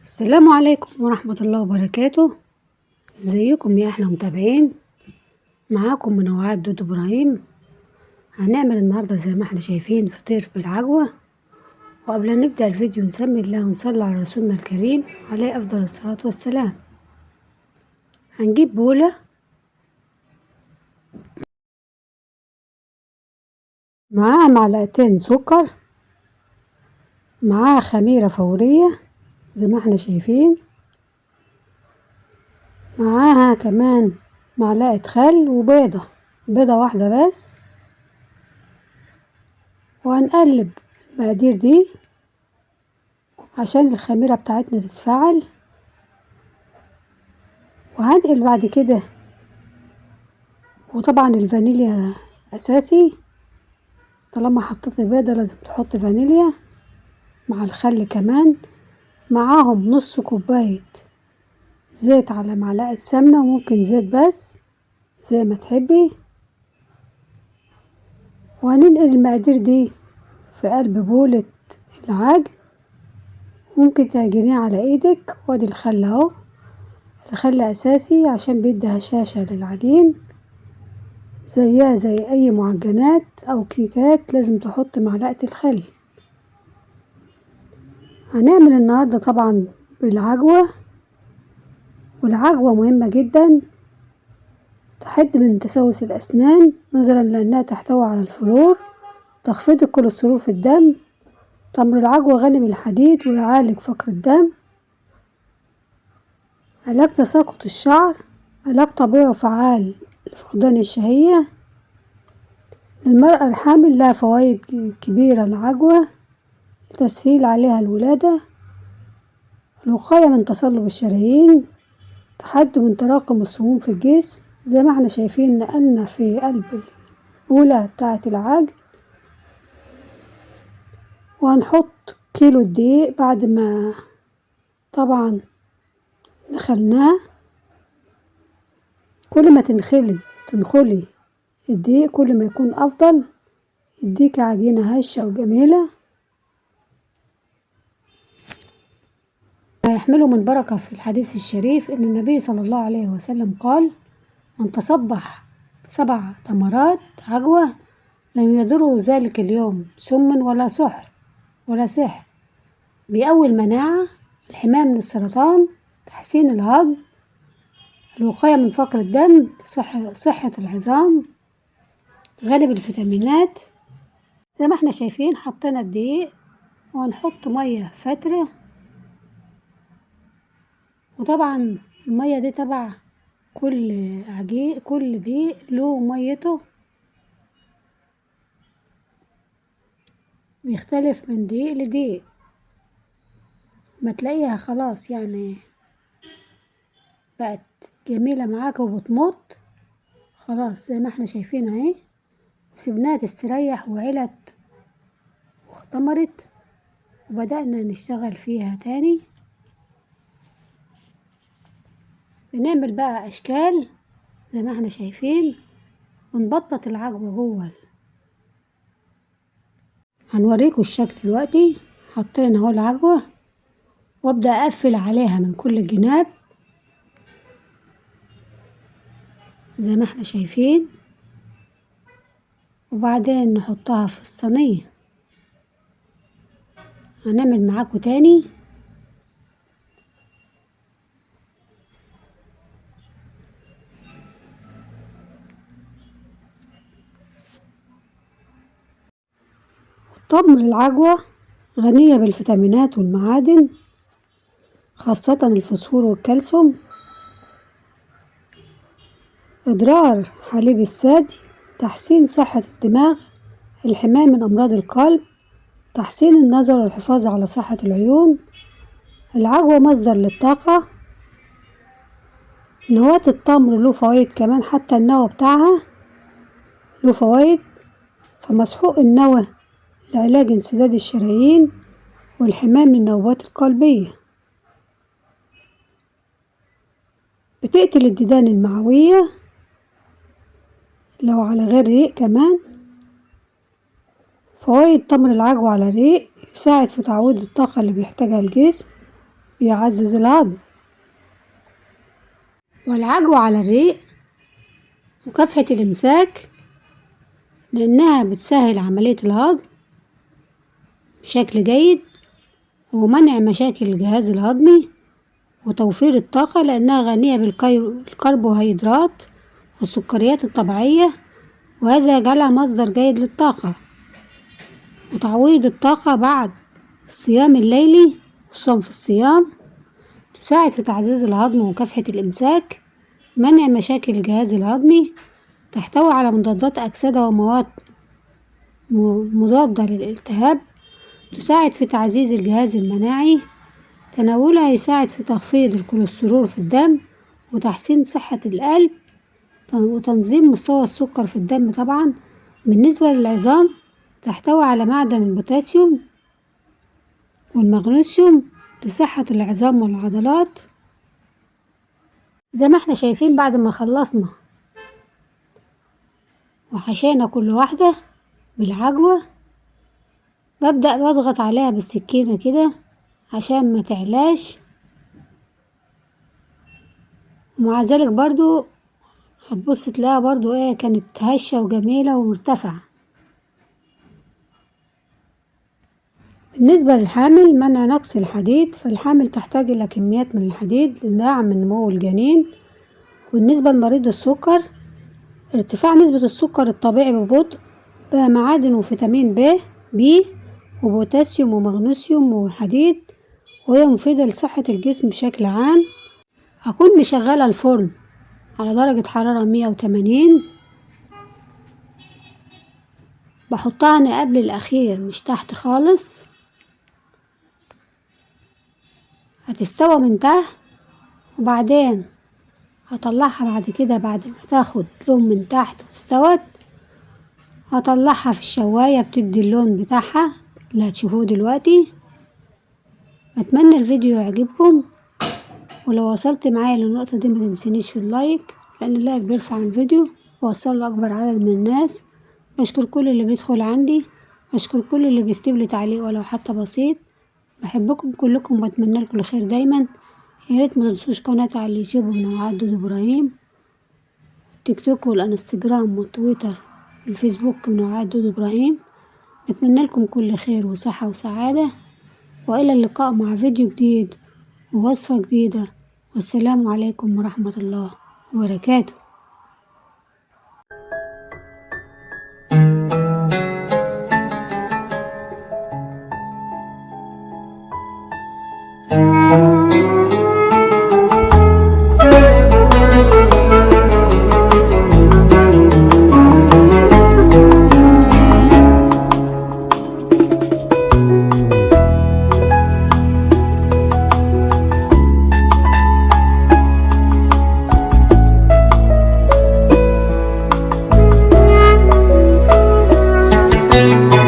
السلام عليكم ورحمة الله وبركاته. ازيكم يا احلى متابعين؟ معاكم منوعات دودو ابراهيم. هنعمل النهارده زي ما احنا شايفين فطير بالعجوة. وقبل ان نبدأ الفيديو نسمي الله ونصلي على رسولنا الكريم عليه افضل الصلاة والسلام. هنجيب بولة معاها معلقتين سكر، معاها خميرة فورية زي ما احنا شايفين، معاها كمان معلقة خل وبيضة، بيضة واحدة بس. وهنقلب المقادير دي عشان الخميرة بتاعتنا تتفاعل. وهنقل بعد كده، وطبعا الفانيليا أساسي، طالما حطيت بيضة لازم تحط فانيليا مع الخل كمان. معاهم نص كوباية زيت على معلقة سمنة، وممكن زيت بس زي ما تحبي. وهننقل المقادير دي في قلب بولة العجن، ممكن تعجنيها على ايدك. وادي الخل اهو، الخل اساسي عشان بيدي هشاشة للعجين، زيها زي اي معجنات او كيكات لازم تحط معلقة الخل. هنعمل النهاردة طبعا بالعجوة، والعجوة مهمة جدا، تحد من تسوس الأسنان نظرا لأنها تحتوي على الفلور، تخفيض الكوليسترول في الدم. تمر العجوة غني بالحديد ويعالج فقر الدم، علاج تساقط الشعر، علاج طبيعي وفعال لفقدان الشهية. للمرأة الحامل لها فوائد كبيرة العجوة، تسهيل عليها الولادة، الوقاية من تصلب الشرايين، تحد من تراكم السموم في الجسم. زي ما احنا شايفين نقلنا في قلب البولة بتاعة العجن. وهنحط كيلو الدقيق بعد ما طبعا نخلناه. كل ما تنخلي الدقيق كل ما يكون أفضل، يديك عجينة هشة وجميلة. ما يحمله من بركة في الحديث الشريف إن النبي صلى الله عليه وسلم قال: من تصبح 7 تمرات عجوة لم يضره ذلك اليوم سم ولا سحر ولا سحر. بيقوي المناعة، الحماية من السرطان، تحسين الهضم، الوقاية من فقر الدم، صحة العظام، غني بالفيتامينات. زي ما احنا شايفين حطينا الدقيق، وهنحط مية فترة، وطبعا المية دي تبع كل عجين، كل دقيق له ميته، بيختلف من دقيق لدقيق. ما تلاقيها خلاص بقت جميلة معاك وبتمط خلاص زي ما احنا شايفين اهي. وسيبناها تستريح وعلت واختمرت، وبدأنا نشتغل فيها تاني. بنعمل بقى أشكال زي ما احنا شايفين، ونبطط العجوة جوه. هنوريكم الشكل دلوقتي. حطينا اهو العجوة، وابدأ اقفل عليها من كل الجناب زي ما احنا شايفين، وبعدين نحطها في الصينية. هنعمل معاكم تاني. تمر العجوة غنية بالفيتامينات والمعادن، خاصة الفوسفور والكالسيوم. إدرار حليب الثدي، تحسين صحة الدماغ، الحماية من أمراض القلب، تحسين النظر والحفاظ على صحة العيون. العجوة مصدر للطاقة. نواة التمر له فوائد كمان، حتى النوى بتاعها له فوائد. فمسحوق النوى لعلاج انسداد الشرايين والحماية من النوبات القلبية. بتقتل الديدان المعوية لو على غير ريق كمان. فوائد تمر العجوة على الريق: يساعد في تعويض الطاقة اللي بيحتاجها الجسم، بيعزز الهضم. والعجوة على الريق مكافحة الإمساك، لأنها بتسهل عملية الهضم بشكل جيد ومنع مشاكل الجهاز الهضمي وتوفير الطاقة، لأنها غنية بالكربوهيدرات والسكريات الطبيعية، وهذا يجعلها مصدر جيد للطاقة وتعويض الطاقة بعد الصيام الليلي، خصوصا في الصيام. تساعد في تعزيز الهضم ومكافحة الإمساك، منع مشاكل الجهاز الهضمي. تحتوي على مضادات أكسدة ومواد مضادة للالتهاب، تساعد في تعزيز الجهاز المناعي. تناولها يساعد في تخفيض الكوليسترول في الدم وتحسين صحة القلب وتنظيم مستوى السكر في الدم. طبعا بالنسبة للعظام تحتوي على معدن البوتاسيوم والمغنيسيوم لصحة العظام والعضلات. زي ما احنا شايفين بعد ما خلصنا وحشينا كل واحدة بالعجوة، ببدأ بضغط عليها بالسكينة كده عشان ما تعلاش، ومع ذلك برضو هتبص تلاقيها برضو ايه كانت هشة وجميلة ومرتفعة. بالنسبة للحامل منع نقص الحديد، فالحامل تحتاج إلى كميات من الحديد لدعم نمو الجنين. وبالنسبة لمريض السكر ارتفاع نسبة السكر الطبيعي ببطء بمعادن وفيتامين بي وبوتاسيوم ومغنيسيوم وحديد، وهي مفيدة لصحة الجسم بشكل عام. هكون مشغلة الفرن على درجة حرارة 180، بحطها أنا قبل الأخير مش تحت خالص، هتستوى من تحت، وبعدين هطلعها بعد كده بعد ما تاخد لون من تحت واستوت هطلعها في الشواية بتدي اللون بتاعها اللي هتشوفوه دلوقتي. بتمنى الفيديو يعجبكم، ولو وصلت معايا للنقطة دي ما تنسينيش في ال like، لأن ال like بيرفع الفيديو ويوصل لأكبر عدد من الناس. بشكر كل اللي بيدخل عندي، بشكر كل اللي بيكتب لي تعليق ولو حتى بسيط. بحبكم كلكم وبتمنى لكم الخير دايما. يا ريت ما تنسوش قناتي على اليوتيوب منوعات دودو ابراهيم، والتيك توك والانستجرام والتويتر والفيسبوك منوعات دودو ابراهيم. بتمنى لكم كل خير وصحة وسعادة، وإلى اللقاء مع فيديو جديد ووصفة جديدة، والسلام عليكم ورحمة الله وبركاته. Thank you.